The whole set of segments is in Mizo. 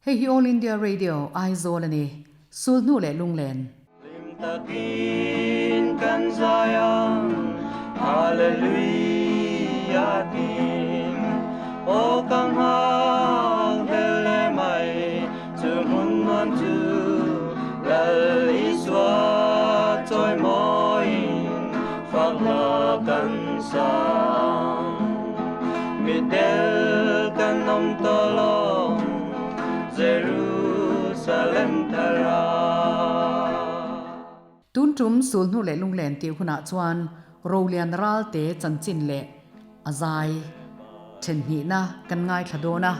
Hei hi All India Radio, Aizawl a ni. Sulhnu leh Lunglen. Hlim takin kan zai ang, Hallelujah tin. Aw ka nghak hlel le mai, chu hmun nuam chu Lal Isua chawimawiin fak hla kan sang. Mitdel kan awm tawh lo, Jerusalem thara. Tun tum sulhnu leh lunglen tih hunah chuan Rolian Ralte chanchin leh a zai thenhnihna kan ngaithla dawn a,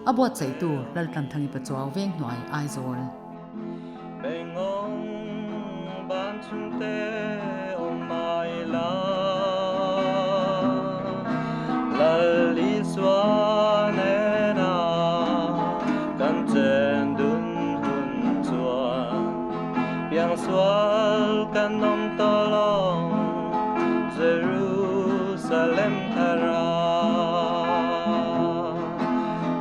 a buatsaihtu Laltlanthangi Pachuau Venghnuai Aizawl. Bengawng ban chhungte awm mai la, Lal Isua nena kan chen dun hun chuan piangsual kan awm tawh lo, Jerusalem thara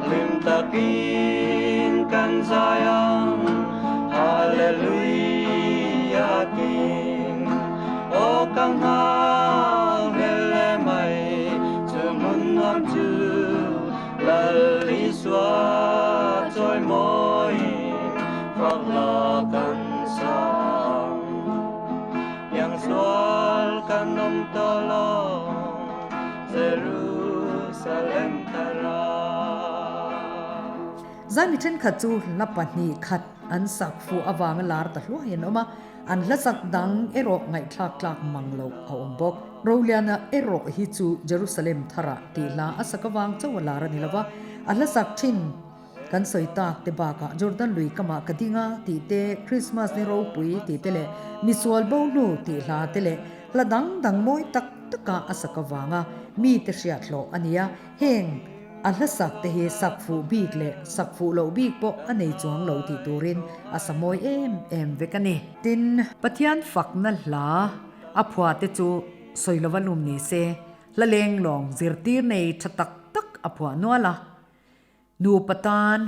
hlim takin kan zai ang, Hallelujah tin. Aw ka nghak hlel le mai, chu hmun nuam chu Lal Isua chawimawiin fak hla kan sang. Piangsual kan awm tawh lo, Jerusalem thara. Zaimi thenkhat chu hla 2 khat an sak fuh avanga lar ta hluai an awm a, an hla sak dang erawh ngaihthlak tlak mang loh a awm bawk. Roliana erawh hi chu Jerusalem tharah tih hla a sak avang chauh a lar a ni lo va, a hla sak thin kan sawi tak te bakah Jordan lui kamah ka ding a tih te, Krismas ni ropui tih te leh misual bo hnu tih hla te leh hla dang dang mawi tak taka a sak avanga mite hriat hlawh a ni a, heng A hla sak te hi sak fuh bik leh sak fuh loh bik pawh a nei chuang lo tih turin a sa mawi em em vek a ni. Tin, Pathian fakna hla a phua te chu sawi lova lum ni se, hla leng lawng zirtir nei tha tak tak a phuah nual a. Nupa tan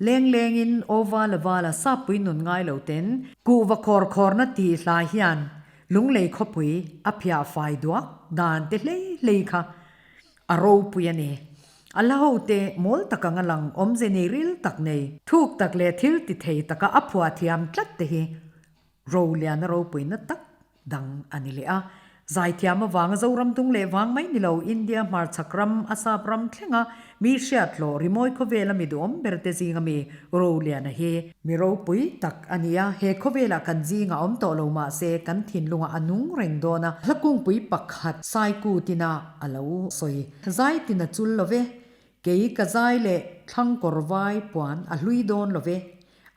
leng lengin aw vala vala sappui nun ngai lo ten kuhva khawr khawrna tih hla hian lunglei khawpui a phiah fai duak dan te hlei hlei kha A ropui a ni. A la ho te mawl tak anga lang awmze nei ril tak nei, thuk tak leh thil ti thei taka a phuah thiam tlat te hi Roliana ropuina tak dang a ni leh a. Zaithiam avanga Zoram dung leh vang mai ni lo India hmarchhak ram a sap ram thlenga mi hriathlawh rimawi khawvela mi duhawm ber te zinga mi Roliana hi Mi ropui tak a ni a, he khawvelah kan zingah awm tawh lo mah se kan thinlungah a nung reng dawn a, hla kungpui pakhat Saiku tina a lo sawi. Zai tina chul lo ve, kei ka zai leh thlang kawr vai puan a hlui dawn lo ve,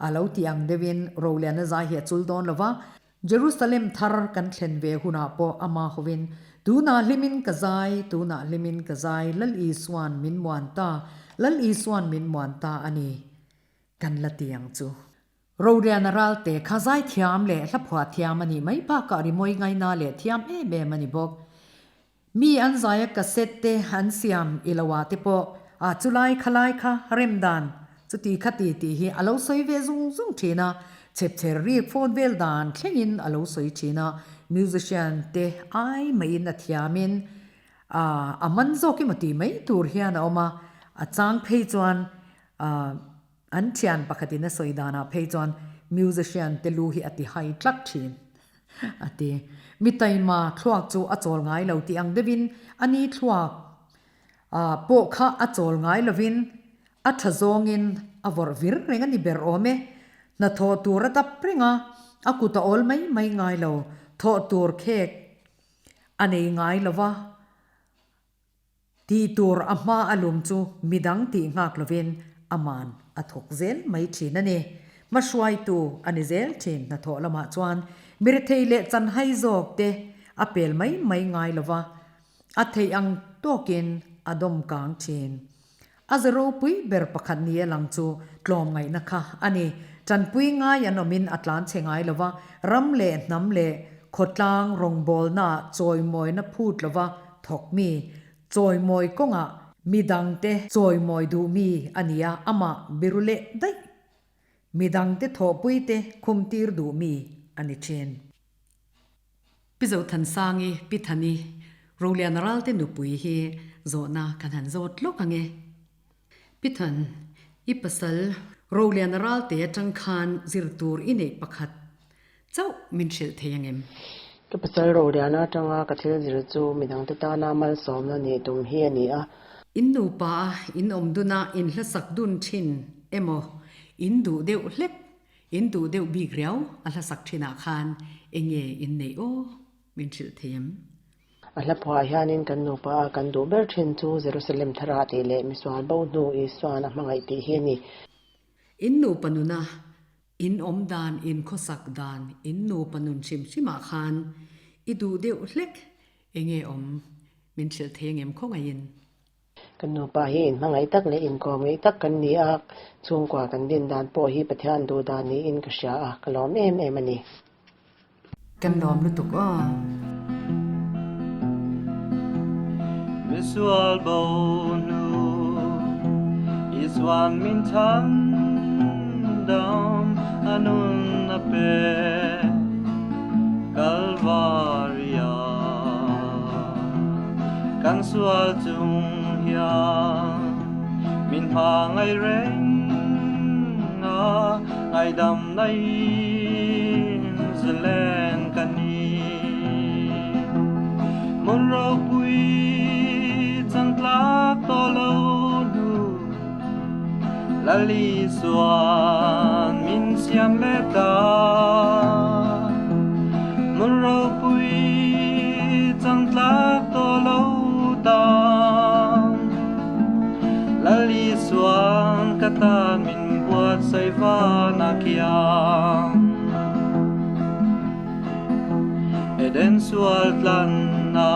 a lo ti ang deuhin Roliana zai hi a chul dawn lo va, Jerusalem thar kan thlen ve hunah pawh ama hovin, Tunah hlimin ka zai, tunah hlimin ka zai, Lal Isuan min muan ta, Lal Isuan min muan ta a ni. Kan la ti ang chu. Roriana Ralte kha zaithiam leh hlaphuah thiam a nih mai bakah rimawi ngaina leh thiam em em a ni bawk. Mi an zaia cassette te an siam i lo ah te pawh ah chulai khalai kha rem dan chuti kha ti tih hi a lo sawi ve zung zung thin a, chhepchher rik phone vel dan thlengin a lo sawi thin a, musician te ai maiin a thiamin a man zawk emaw tih mai tur hian a awm a, a chang phei chuan An thian pakhatin a sawi danah phei chuan musician te lu hi a ti hai tlat thin a ti. Mi taima thluak chu a chawl ngai lo tih ang deuhin a ni thluak pawh kha a chawl ngai lovin a tha zawngin a vawrh vir reng a ni ber awm e. Hnathawh tur a dap reng a, a kut a awl mai mai ngai lo, thawh tur khek a nei ngai lo va. Tih tur a hma a lum chu midang tih nghak lovin aman a thawk zel mai thin a ni. Hmahruaitu a ni zel thin hnathawh lamah chuan mirethei leh chanhai zawk te a pel mai mai ngai lova, a theih ang tawkin a dawm kang thin. A ze ropui ber pakhat ni a lang chu tlawmngaihna kha a ni. Tanpui ngai an awmin a tlan chhe ngai lova, ram leh hnam leh khawtlang rawngbawlnaah chawimawina phut lova thawk mi, chawimawi kawngah. Midangte chawimawi duh mi a ni a, amah biru leh daih. Midangte thawhpuite khumtir duh mi a ni thin. Pi Zothansangi, Pi Thani, Roliana Ralte nupui hi zawhna kan han zawt lawk ang e. Pi Than, i pasal Roliana Ralte atang khan zir tur i neih pakhat chauh min hrilh thei ang em? Ka pasal Roliana atanga ka thil zir chu midangte tana malsawmna nih tum hi a ni a. In nupa a in awm dun a in hlasak dun thin emaw in duh deuh hlek In duh deuh bik riau a hlasak thinah khan enge in neih aw min hrilh thei em? A hla phuah hianin kan nupa a kan duh ber thin chu Jerusalem tharah tih leh misual bo hnu Isuan a hmangaih tih hi a ni. In nupa nuna in awm dan, in khawsak dan, in nupa nun hrim hrimah khan i duh deuh hlek enge awm min hrilh thei angem khawngaihin? Kan nupa hi inhmangaih tak leh inkawmngeih tak kan ni a, chhungkua kan din dan pawh hi Pathian duh dan niin ka hria a, ka lawm em em a ni. Kan lawm lutuk aw. Misual bo hnu Isuan min chhan dam a nun a pe Kalvaria. Kan sual chung hian min hma ngai reng a, ngaidam naiin zalen ka ni. Hmun ropui changtlak tawh lo hnu, Lal Isuan min siam leh ta. Hmun ropui changtlak tawh lo tan, Lal Isuan ka tan min buatsaih van a kiang. Eden sual tlanna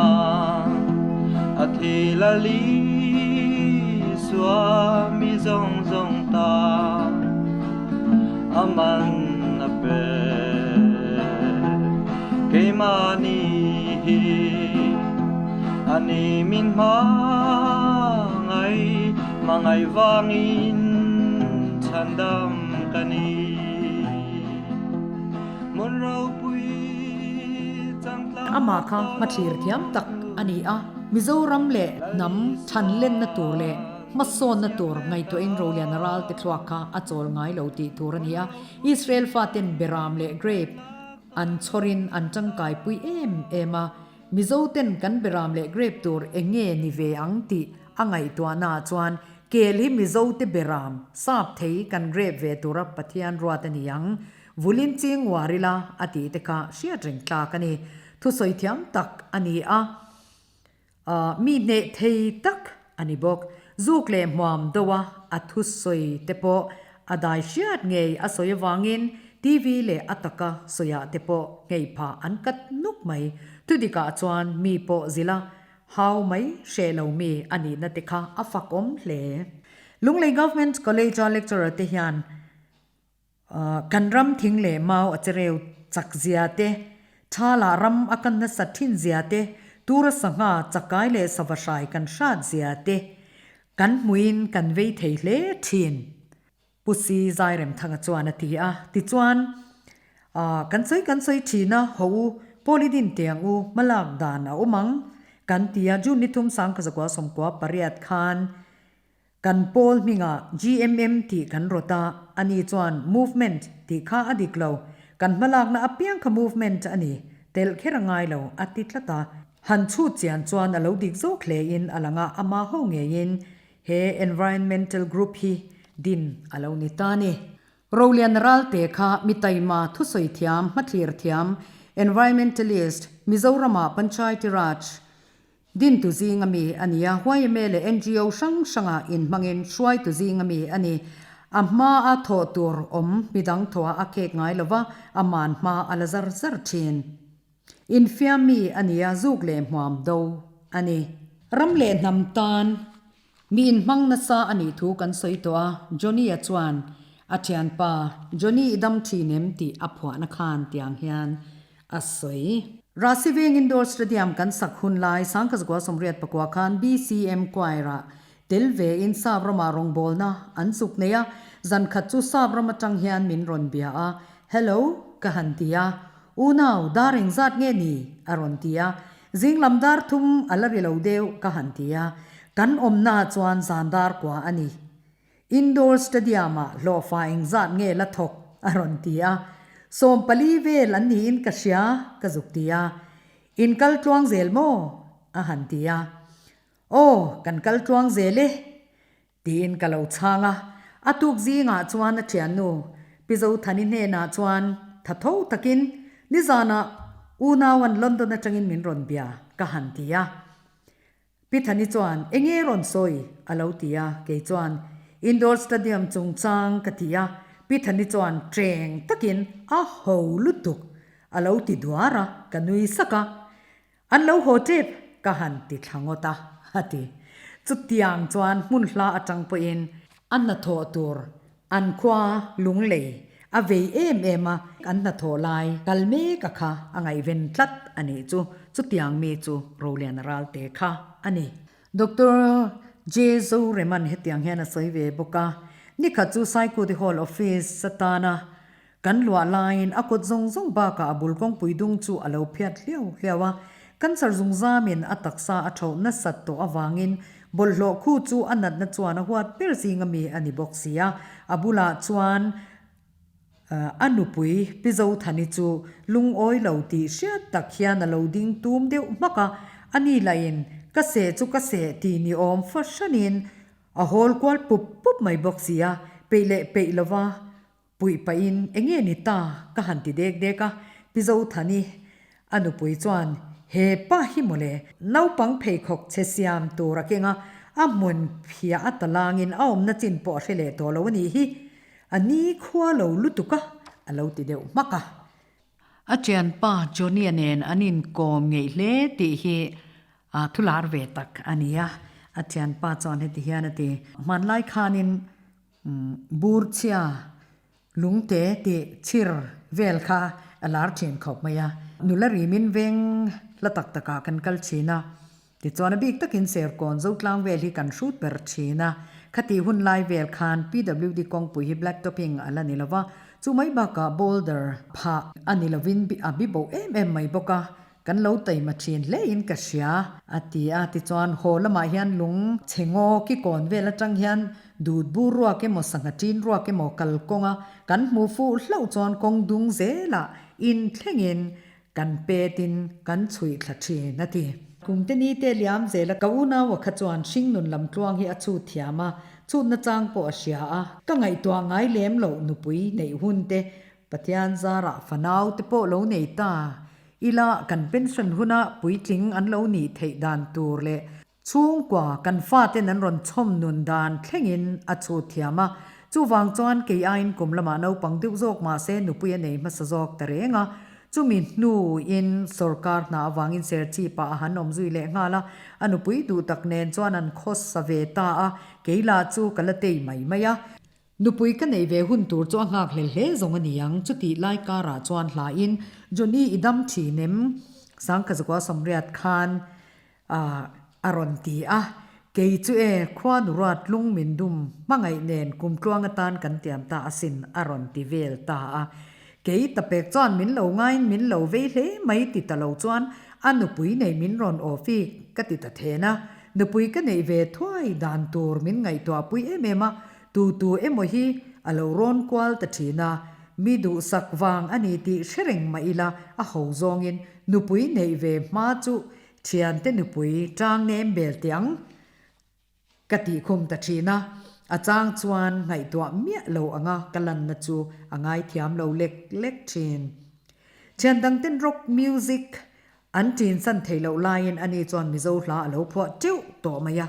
a thi Lal Isua mi zawng zawng ta a man a pe. Keimahni hi a ni min hmangaih, hmangaih vangin chhandam ka ni. Amah kha hmathlir thiam tak a ni a, Mizoram leh hnam thanlenna tur leh hmasawnna tur ngaihtuahin Roliana Ralte thluak kha a chawl ngai lo tih tur a ni a. Israel faten beram leh grape an chhawrin an tangkaipui em em a, Mizoten kan beram leh grape tur eng nge ni ve ang tih a ngaihtuahnaah chuan kel hi Mizote beram sap thei kan grape ve tura Pathian ruat a ni ang. Vulin ching uar ila a tih te kha hriat reng tlak a ni. Thusawi thiam tak a ni a, mi hneh thei tak a ni bawk. Zuk leh hmuam deuh a a thusawi te pawh a dai hriat ngei a sawi avangin TV leh a taka sawiah te pawh nghei phah an kat nuk mai. Thudikah chuan mi pawh zilh a, hau mai hreh lo mi a nihna te kha a fakawm hle. Lunglei Government College-a lecturer te hian Kan ram thing leh mau a chereu chak zia te, tha lah ram a kan nasat thin zia te, tura sangha chakai leh sava hrai kan hrat zia te kan hmuin kan vei thei hle thin, Pu Si Zairemthanga chuan a ti a. Tichuan, kan sawi kan sawi thin a, haw u, Paul i din teh ang u, hmalak dan a awm ang, kan ti a, June ni thum sangkazakua 98 khan Kan pawl hmingah GMM tih kan rawt a, ani chuan movement tih kha a dik lo, kan hmalakna apiang kha movement a ni, telh kher a ngai lo, a ti tlat a. Han chhut chian chuan a lo dik zawk hle in a lang a, ama ho ngeiin he environmental group hi din a lo ni ta ni. Rolian Ralte kha mi taima thusawi thiam, hmathlir thiam, environmentalist, Mizorama Panchayati Raj, Dintu zinga mi a ni a, yma leh ngo hrang hranga inhmangin hruaitu zinga mi a ni. A hmaa thawh tur awm midang thawhah a khek ngai lo va, a man hma a la zar zar thin. Infiam mi a ni a, zuk leh hmuam do a ni. Ram leh hnam tan Mi inhmang nasa a nih thu kan sawi tawh a, Johnny-a chuan a thianpa, Johnny i dam thin em tih a phuahna khan tiang hian a sawi. Rasi Veng Indoor Stadium kan sak hun lai Sangkazakua 89 khan BCM Choir-ah Tel ve in Sap ramah rawngbawlna an zuk nei a, zan khat chu Sap ram atang hian min rawn bia a, Hello, ka han ti a. Unau, dar engzat nge ni? a rawn ti a. Zing lam dar thum a la ri lo deuh ka han ti a. Kan awmna chuan zan dar kua a ni. Indoor Stadium-ah hlawhfa engzat nge la thawk? a rawn ti a. 14 vel an niin ka hria, ka zuk ti a. In kal tluang zel maw? a han ti a. Aw, kan kal tluang zel e, tiin ka lo chhang a. A tuk zingah chuan a thiannu Pi Zothani hnenah chuan tha tho takin nizanah unauan London atangin min rawn bia ka han ti a. Pi Thani chuan enge rawn sawi a lo ti a, kei chuan Indoor Stadium chungchang ka ti a, Pi Thani chuan ṭeng takin a ho lutuk a lo ti duar a, ka nui sak a. An lo haw tep ka han ti thla ngawt a, a ti. Chutiang chuan hmun hla atang pawhin a hnathawh tur an khua lunglei a vei em em a, an hnathawh lai kal mek a kha a ngaihven tlat a nih chu. Chutiang mi chu Roliana Ralte kha a ni. Doctor J. Zoreman hetiang hian a sawi ve bawk a, Nikhat chu Saikuti Hall Office atana Kan luah laiin a kut zawng zawng bakah a bul kawngpui dung chu a lo phiat hliau hliau a, cancer zungzamin a taksa a tho nasat tawh avangin bawlhhlawh khu chu a natna chuan a huat ber zinga mi a ni bawk si a. A bulah chuan a nupui Pi Zothani chu lungawi lo tih hriat tak hian a lo ding tum deuh hmak a, ani lahin ka seh chu ka seh tih ni awm fahranin a hawl kual pup pup mai bawk si a, peih leh peih lova Puih pahin enge ni ta ka han ti dek dek a, Pi Zothani a nupui chuan he pa hi mawle naupang pheikhawk chhe siam tur a keng a, a hmun phiah a talangin a awmna chin pawh a hre leh tawh lo a nih hi, a ni khua lo lutuk a, a lo ti deuh hmak a. A thianpa Johnny-a nen an inkawm ngeih hle tih hi a thular ve tak a ni a, a thianpa chuan heti hian a ti, Hmanlai khanin Bur chhia lungte tih chhir vel kha a lar thin khawp mai a. Nula rimin veng hla tak takah kan kal thin a, tichuan a bik takin Serkawn Zotlang vel hi kan hrut ber thin a. Khatih hun lai vel khan PWD kawngpui hi black topping a la ni lova, chu mai bakah boulder phah a ni lovin a bi bo em em mai bawk a. Kan lo taima thin hle in ka hria, a ti a. Tichuan, haw lamah hian lung chhe ngaw ki kawn vel atang hian dut bur ruak emaw sangha ṭin ruak emaw kal kawnga kan hmuh fuh hlauh chuan kawng dung zelah in thlengin kan petin kan chhuih thla thin, a ti. Kumte ni te liam zela ka unaua kha chuan hringnun lam tluang hi a chhut thiam a, chhutna chang pawh a hria a. Ka ngaihtuah ngai lem loh nupui neih hun te Pathian zarah fanau te pawh lo nei ta ila kan pension huna puitling an lo nih theih dan tur leh chhungkua kan faten an rawn chhawm nun dan thlengin a chhut thiam a. Chuvang chuan kei aiin kum lamah naupang deuh zawk mahse nupui a nei hmasa zawk ta reng a. Chumi hnuin sorkar hna avangin Serchhip ah a han awm zui leh nghal a, a nupui duh tak nen chuan an khawsa ve ta a, kei lah chu ka la tei mai mai a. Nupui ka neih ve hun tur chu a nghak hlel hle zawng a ni ang, chutih lai karah chuan hlain Johnny i dam thin em? Sangkhazukua Sawmriat khan a rawn ti a, kei chu e, khua nuruat lung min dum hmangaih nen kumtluang atan kan tiam ta asin a rawn ti vel ta a. Kei tapek chuan min lo ngaiin min lo vei hle mai ti ta lo chuan a nupui nei min rawn awfik ka ti ta then a, nupui ka neih ve thuai dan tur min ngaihtuahpui em em a, Tu tu emaw hi a lo rawn kual ta thin a, mi duhsak vang a ni tih hre reng mah ila a ho zawngin nupui neih ve hma chu thiante nupui tang nem bel teh ang ka tih khum ta thin a, a chang chuan ngaihtuah miah lo anga ka lanna chu a ngaithiam lo lek lek thin. Thian dangten rock music an ṭinsan theih loh laiin ani chuan Mizo hla a lo phuah teuh tawh mai a,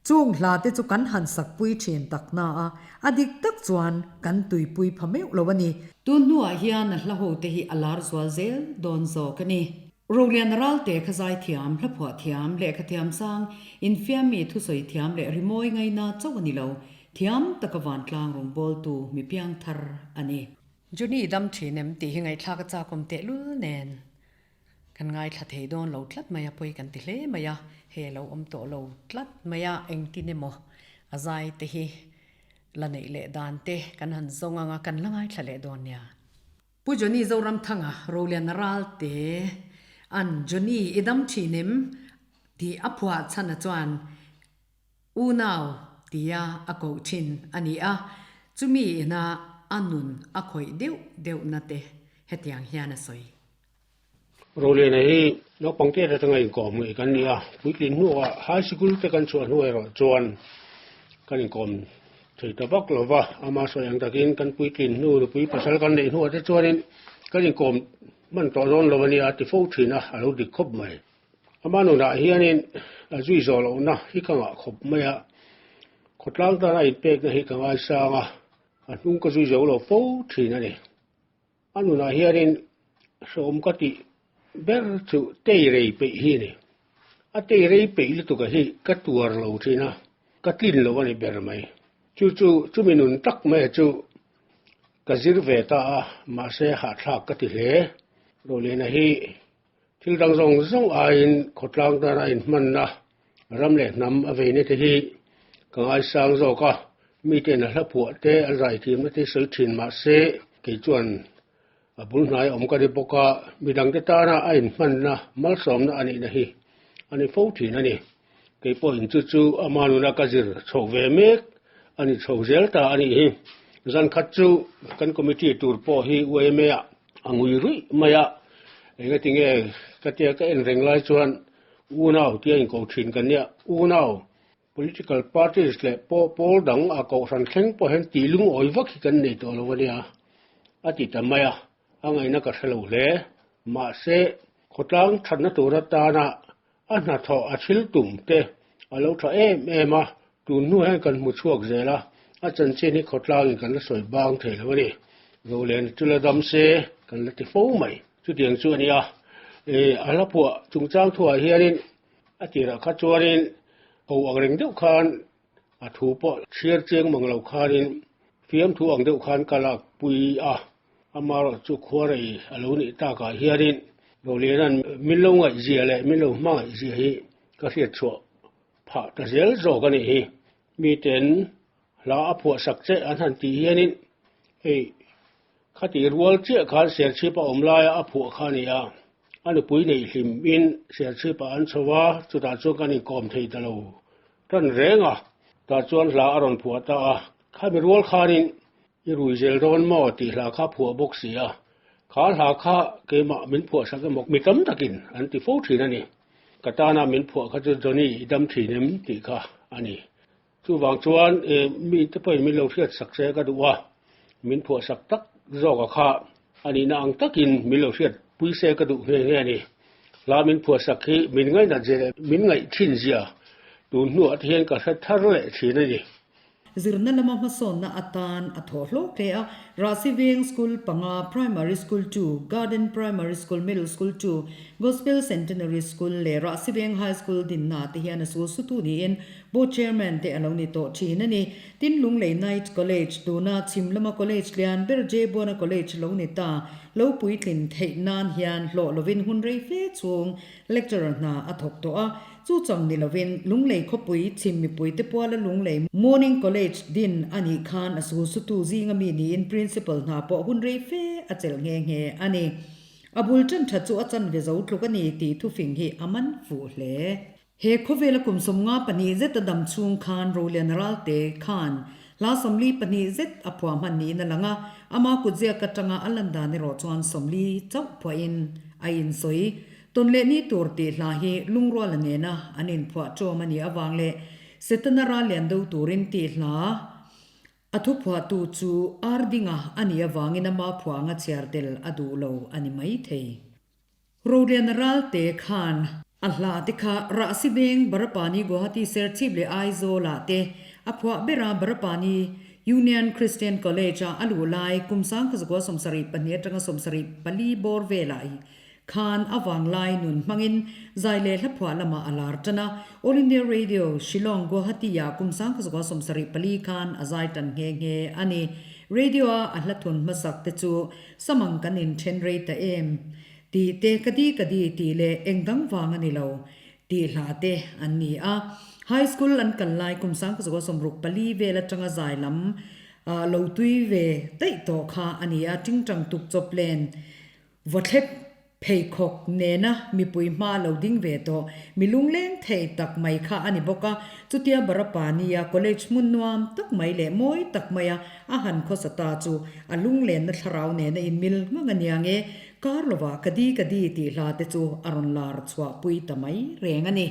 Chung hla te chu kan han sakpui thin tak na a, a dik tak chuan kan tuipui pha meuh lo a ni. Tun hnuah hian a hla ho te hi a lar zual zel dawn zawk a ni. Roliana Ralte kha zaithiam, hlaphuah thiam, lehkha thiam sang, infiammi thusawi thiam leh rimawi ngaina chauh a ni lo, thiam taka vantlang rawngbawltu mi piang thar a ni. Johnny dam thin em tih hi ngaihthlak a chakawm tehlul nen. Kan ngaithla thei dawn lo tlat mai a, pawi kan ti hle mai a, hei a lo awm tawh lo tlat mai a, engtin emaw. A zai te hi la neih leh dan te kan han zawng ang a, kan la ngaithla leh dawn nia. Pu Johnny Zoramthanga Roliana Ralte an Johnny i dam thin em? tih a phuah chhan a chuan Unau tia a koh thin a ni a, chumi ina a nun a khawih deuh deuhna te hetiang hian a sawi. Roliana hi naupang te atanga inkawm ngei kan ni a, puitlin hnuah high sikul te kan chhuah hnu erawh chuan kan inkawm thei ta vak lo va, ama sawi ang takin kan puitlin hnu nupui pasal kan neih hnuah te chuanin kan inkawm hman tawh dawn lo a nia a ti fo thin a, a lo dik khawp mai. Ama nunah hianin a zui zawh lohna hi ka ngah khawp mai a, khawtlang tana inpekna hi ka ngaisang a, a hnung ka zui zo lo fo thin a ni. A nunah hianin hrehawm ka tih ber chu tei rei peih hi a ni. A tei rei peih lutuk a hi ka tuar lo thin a, ka tlin lo a ni ber mai. Chu chu chumi nun tak mai chu ka zir ve ta a, mahse hahthlak ka ti hle. Roliana hi thil dang zawng zawng aiin khawtlang tana inhmanna ram leh hnam a veina te hi ka ngaisang zawk a, miten a hla phuah te a zaithiamna te sawi thin mahse kei chuan a bul hnai awm ka ni bawk a, midangte tana a inhmanna malsawmna a nihna hi a ni fo thin a ni. Kei pawhin chu chu ama nuna ka zir chho ve mek a ni chho zel ta a nih hi. Zan khat chu kan committee tur pawh hi UMA ah a ngui ruih mai a, engatinge ka tia ka en reng lai chuan Unau tia inko thin kan nia, unau political parties leh pawh pawl dang a kohhran thleng pawh hian tih lungawi vak hi kan nei tawh lo a nia a ti ta mai a, a ngaihna ka hre lo hle. Mahse, khawtlang thatna tur atana a hnathawh a thil tum te a lo tha em em a, tun hnu hian kan hmu chhuak zel a, a chanchin hi khawtlangin kan la sawi bang thei lo a ni. Zolen chu la dam se kan la ti fo mai. Chutiang chu a ni a, a hla phuah chungchang thuah hianin a tirah kha chuanin ho ang reng deuh khan a thu pawh chhiar chiang mang lo khanin fiamthu ang deuh khan ka lak pui a, amaherawh chu khuarei a lo nih takah hianin Roliana'n min lo ngaihzia leh min lo hmangaihzia hi ka hriat chhuah phah ta zel zawk a nih hi. Miten hla a phuah sak che an han tih hianin hei Khati rual chiah khan Serchhip a awm laia a phuah kha a ni a, a nupui neih hlim in Serchhip ah an chho a, chutah chuan kan inkawm thei ta lo tan reng a, tah chuan hla a rawn phuah ta a, khami rual khanin i rui zel dawn maw tih hla kha a phuah bawk si a, kha hla kha keimah min phuah sak emaw mi tam takin an ti fo thin a ni, ka tana min phuah kha chu Johnny i dam thin em tih kha a ni. Chuvang chuan mite pawhin min lo hriat sak che ka duh a, min phuah sak tak zawk a kha a nihna ang takin min lo hriat pui se ka duh nghe nghe a ni. Hla min phuah sak hi min ngainat zia leh min ngaih thin zia tun hnuah te hian ka hre thar leh thin a ni. Zirna lama hmasawnna atan a thawh hlawk hle a, Rahsi Veng School panga, Primary School two, Garden Primary School, Middle School two, Gospel Centenary School leh Rahsi Veng High School dinna te hian a sul sutu niin Board Chairman te a lo ni tawh thin a ni. Tin Lunglei Night College, tuna chhim lama college lian ber J Buana College lo ni ta, lo puitlin theih nan hian hlawh lovin hun rei fe chhung lecturer hna a thawk tawh a. Chu chang ni lovin Lunglei khawpui chhim mipuite puala Lunglei Morning College din a nih khan a sulsutu zinga mi niin Principal hna pawh hun rei fe a chelh nghe nghe a ni. A bul tan tha chu a chanve zo tluk a ni tih thufing hi a man fuh hle. He khawvela kum 52 zet a dam chhung khan Rolian Ralte khan hla 42 zet a phuah hman niin a lang a, ama kutziak atanga a lan dan erawh chuan 40 chauh phuahin a insawi. Tawn leh ni tur tih hla hi lungruala nena an inphuah ṭawm a nih avang leh Setana ral lian do turin tih hla a thuphuahtu chu Ardinga a nih avangin ama phuah anga chhiar tel a duh lo a ni maithei. Roliana Ralte khan a hla te kha Rahsi Veng, Barapani, Guwahati, Serchhip leh Aizawl ah te a phuah ber a, Barapani Union Christian College a a luh lai kum 1972 atanga 74 bawr velah khan a vanglai nun hmangin zai leh hla phuah lamah a lar tan a, All India Radio, Shillong, Guwahati ah kum 1974 khan a zai tan nghe nghe a ni. Radio a a hla thun hmasak te chu Samang kan inthen rei ta em? Tih te ka di ka di tih leh eng dang vang a ni lo tih hla te an ni a. High School an kal lai kum 1964 vel atanga zai lam lo tui ve daih tawh kha a ni a, tingtang tuk chawp len Vawthlep pheikhawk nena mipui hma lo ding ve tawh, mi lungleng thei tak mai kha a ni bawk a. Chutia Barapani-a college hmun nuam tak mai leh mawi tak maia a han khawsa ta chu a lunglenna thlarau nena inmil ngang a nia nge, kar lovah ka di ka di tih hla te chu a rawn lar chhuahpui ta mai reng a ni.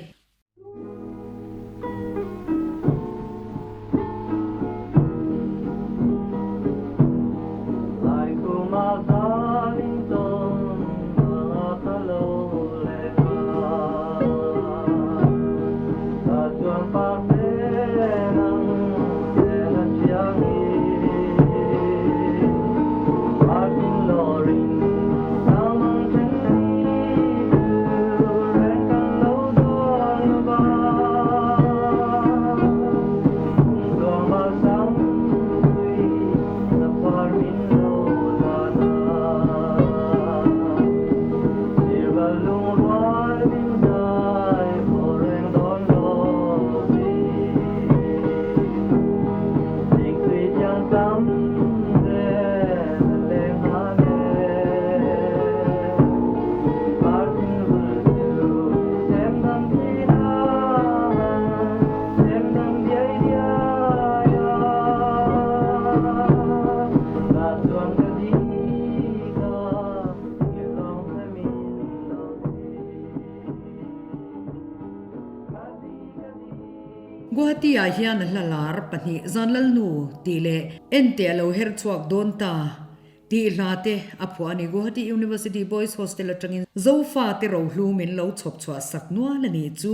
Guwahati-ah hian a hla lar pahnih Zanlalnu tih leh Enteh a lo her chhuak dawn ta tih hla te a phuah a ni. Guwahati University Boys Hostel atangin Zofa te rohlu min lo chhawp chhuah sak nual a nih chu.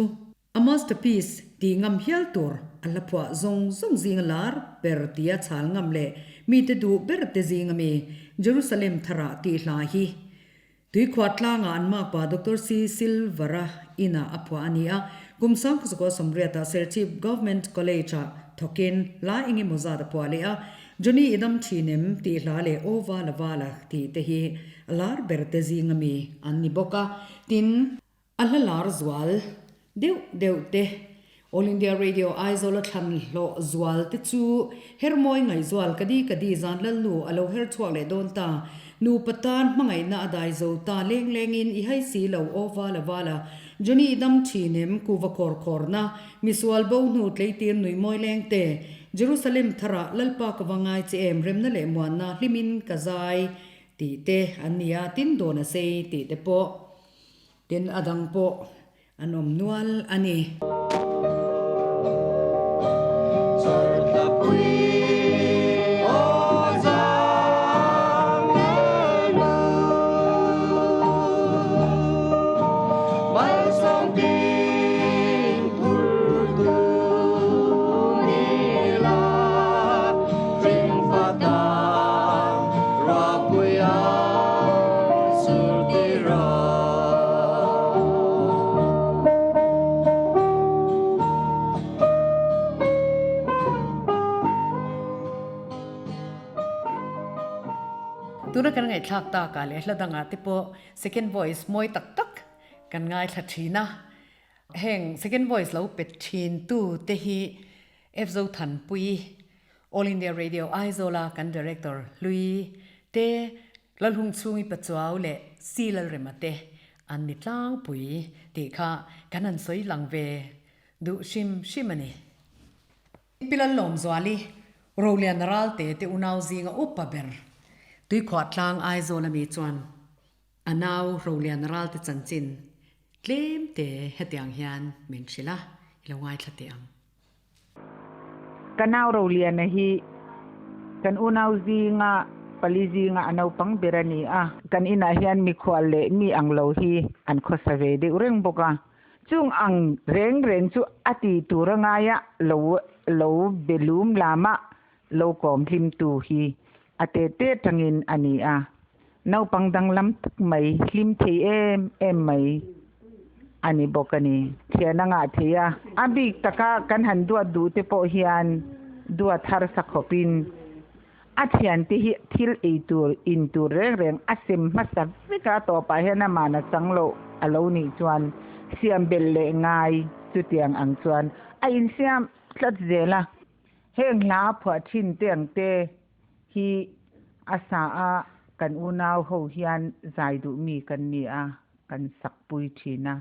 A masterpiece tih ngam hial tur a hla phuah zawng zawng zinga lar ber tia chhal ngam leh mite duh ber te zinga mi Jerusalem Tharah tih hla hi Tuikhuah tlangah an makpa Doctor C. Silvara inah a phuah a ni a, kum sangkhawsakua sawmriatah Serchhip Government College-ah thawkin hla eng emaw zat a phuah leh a, Johnny i dam thin em tih hla leh Aw Vala Vala tih te hi a lar ber te zinga mi an ni bawk a, tin, A hla lar zual deuh deuh te, All India Radio Aizawl a thlan hlawh zual te chu Hermawi Ngaihzual ka di ka di zan lalnu a lo her chhuak leh dawn ta, nupa tan hmangaihna a dai zo ta leng leng in i hai si lo aw vala vala, Johnny i dam thin em kuva khawr khawr na, misual bo hnu tleitir nui mawi leng te, Jerusalem tharah Lalpa ka va ngai che em remna leh muanna hlimin ka zai tih te an ni a, tin dawn a sei tih te pawh. Tin, a dang pawh an awm nual a ni. Tuna kan ngaihthlak takah leh hla dangah te pawh second voice mawi tak tak kan ngaithla thin a. Heng second voice lo pe thin tu te hi Fzo Thanpui, All India Radio Aizawl-a kan Director Hlui te, Lalhung Chhungi Pachuau leh Si Lalrema te an ni tlangpui tih kha kan han sawi lang ve duh hrim hrim a ni. Pi Lallawmzuali, Roliana Ralte te unau zinga upa ber, Tuikhuah tlang Aizawl ami chuan A nau Roliana Ralte chanchin tlem te hetiang hian min hrilh a, i lo ngaithla teh ang. Ka nau Roliana hi kan unau zinga pali zinga a naupang ber a ni a. Kan inah hian mikhual leh mi ang lo hi an khawsa ve deuh reng bawk a. Chung ang reng reng chu a ti tur a ngaia lo lo be lum lama lo kawm hlimtu hi a te te tangin a ni a. Naupang danglam tak mai, hlim thei em em mai a ni bawk a ni. Thian a ngah thei a, a bik taka kan han duat duh te pawh hian duat harsa khawpin a thiante hi thil ei tur, in tur reng reng a sem hmasa vek a, tawpah hian amahna chang loh a lo nih chuan siam belh leh ngai chutiang ang chuan. a insiam tlat zel a. Heng hla phuah thin te ang te hi a sa a, kan unau ho hian zai duh mi kan ni a, kan sakpui thin a.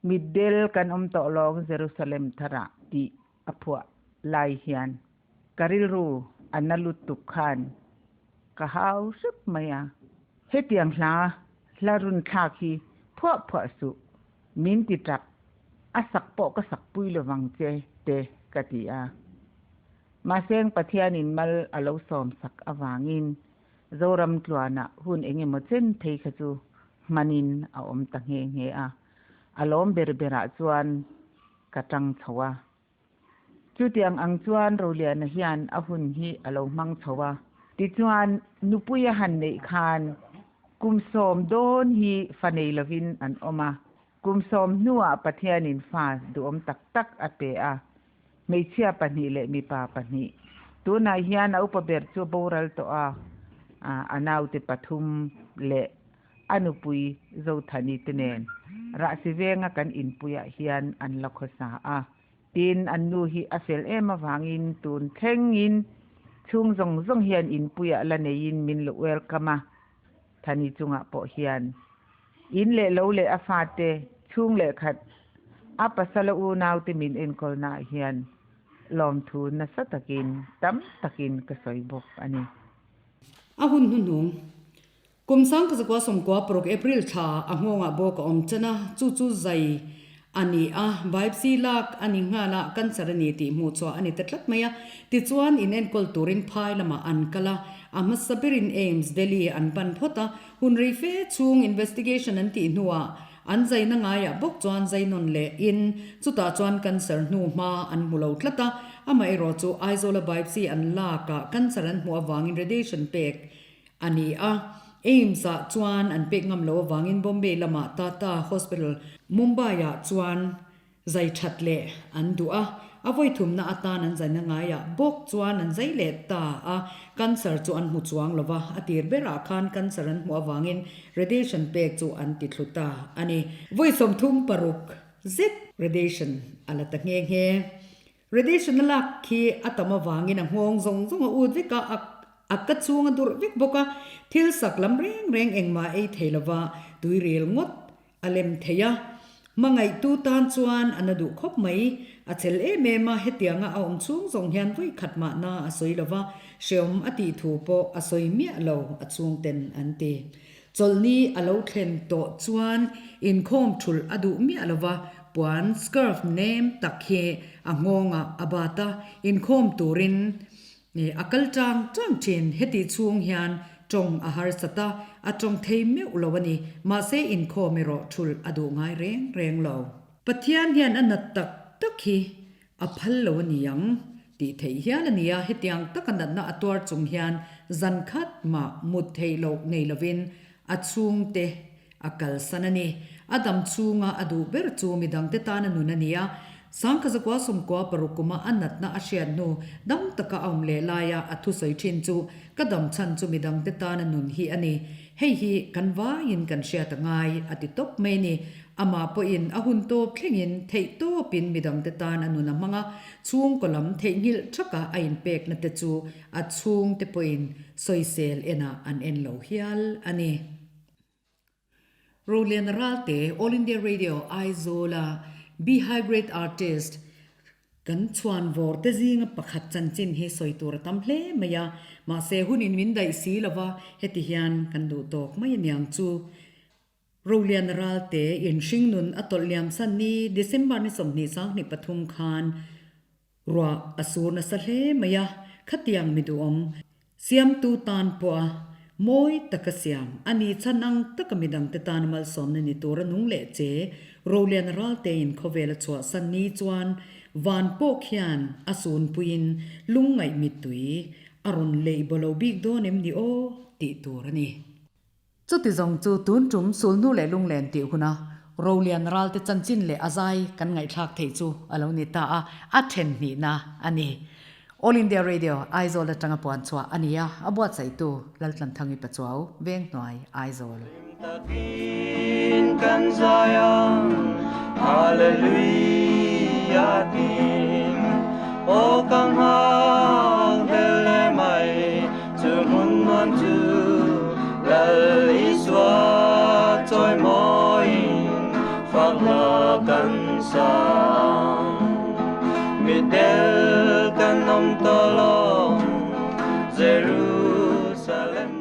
Mitdel kan awm tawh lawng Jerusalem tharah tih a phuah lai hian ka rilru a na lutuk khan ka hau hrep mai a. Hetiang hla hla run thlak hi phuah phuah suh, min ti tap, a sak pawh ka sak pui lovang che te ka ti a. Mahseng Pathianin mal a lo sawm sak avangin Zoram tluanah hun engemaw chen phei kha chu hmanin a awm ta nghe nghe a, a lawm ber berah chuan ka tang chho a. Chutiang ang chuan Roliana hian a hun hi a lo hmang chho a. Tichuan, nupui a han neih khan kum sawm dawn hi fa nei lovin an awm a. Kum sawm hnuah Pathianin fa duhawm tak tak a pe a, hmeichhia pahnih leh mipa pahnih. Tunah hian a upa ber chu boral tawh a, a naute pathum leh a nupui Zothani te nen Rahsi venga kan inpuiah hian an la khawsa a. Tin, an nu hi a fel em avangin tun thlengin chhung zawng zawng hian inpuiah la neiin min lo welcome a, Thani chungah pawh hian in leh lo leh a fate chhung leh khat a pasala unaute min enkawlnaah hian lawmthu nasa takin tam takin ka sawi bawk a ni. A hun hnuhnung Kum sangkazakua sawmkua paruk April thla a nghawngah bawk a awm chen a, chu chu zai a ni a, biopsy lak a ni nghal a, cancer a ni tih hmuh chhuah a ni ta tlat mai a. Tichuan, in enkawl turin phai lamah an kal a, a hmasa berin AIIMS Delhi an pan phawt a, hun rei fe chhung investigation an tih hnuah an zaina ngaiah bawk chuan zai nawn leh in chutah chuan cancer hnu hma an hmu lo tlat a, amaherawh chu Aizawl-a biopsy an lakah cancer an hmuh avangin radiation pek a ni a. AIIMS-ah chuan an pek ngam loh avangin Bombay lamah Tata Hospital, Mumbai-ah chuan zai that leh an duh a. A vawi thumna atan an zaina ngaiah bawk chuan an zai leh ta a. Cancer chu an hmu chuang lo va, a tir berah khan cancer an hmuh avangin radiation pek chu an ti thlu ta a ni. Vawi 36 zet radiation a la ta nghe nghe. Radiation a lak khi a tam avangin a nghawng zawng zawng a ut vek a, a a ka chhung a durh vek bawk a, thil sak lam reng reng engmah ei thei lova tuiril ngawt a lem thei a. Hmangaihtu tan chuan a na duh khawp mai, a chel em em a, hetianga a awm chhung zawng hian vawi khat mahna a sawi lova, hreawm a tih thu pawh a sawi miah lo a chhungten an ti. Chawlhni a lo thlen tawh chuan inkhawm thulh a duh miah lova, puan scarf nem tak hi a nghawngah a bat a, inkhawm turin a kal tang tang thin. Hetih chhung hian tawng a harsat a, a tawng thei meuh lo a ni. Mahse inkhawm erawh thulh a duh ngai reng reng lo. Pathian hian a nat tak tak hi A phal lo a ni ang tih theih hial a ni a, hetiang taka natna a tuar chung hian zan khat mah mut theih loh nei lovin a chhungte a kalsan a ni. A dam chhunga a duh ber chu midangte tana nun a ni a, Sangkhazakua sawmkua paruk kuma a natna a hriat hnu dam taka a awm leh laia a thusawi thin chu ka dam chhan chu midangte tana nun hi a ni. Hei hi kan vaiin kan hriat a ngai a ti tawp mai a ni. Amah pawhin a hun tawp thlengin theih tawpin midangte tan a nun a hmang a, chhungkaw lam theihnghilh thaka a inpekna te chu a chhungte pawhin sawisel enah an en lo hial a ni. Roliana Ralte, All India Radio, Aizawl-a Be High Grade Artist, Kan chhuan vawr te zinga pakhat chanchin hi sawi tur a tam hle mai a, mahse hunin min daih si lova heti hian kan duh tawk mai aniang chu. Roliana Ralte in hringnun a tawlh liam san ni December ni 23 khan ruah a sur nasa hle mai a, khatiang mi duhawm siamtu tan pawha mawi taka siam a ni chhan ang taka midangte tana malsawmna ni tura nung leh che Roliana Ralte in khawvel a chhuah san ni chuan van pawh khian a sunpuiin lungngaih mittui a rawn leih baw lo bik dawn em ni aw tih tur a ni. Chuti zawng chu tun tum sulhnu leh lunglen tih huna Rolian ralte chanchin leh a zai kan ngaihthlak theih chu a lo ni ta a, a then hnihna a ni. All India Radio, Aizawl atanga puan chhuah a ni a, a buatsaihtu Laltlanthangi Pachuau, Venghnuai, Aizawl. Hlim takin kan zai ang, Hallelujah. Atim aw ka nghak hlel hle mai chu hmun nuam chu Lal Isua chawimawiin fak hla kan sang. Mitdel kan awm tawh lo Jerusalem.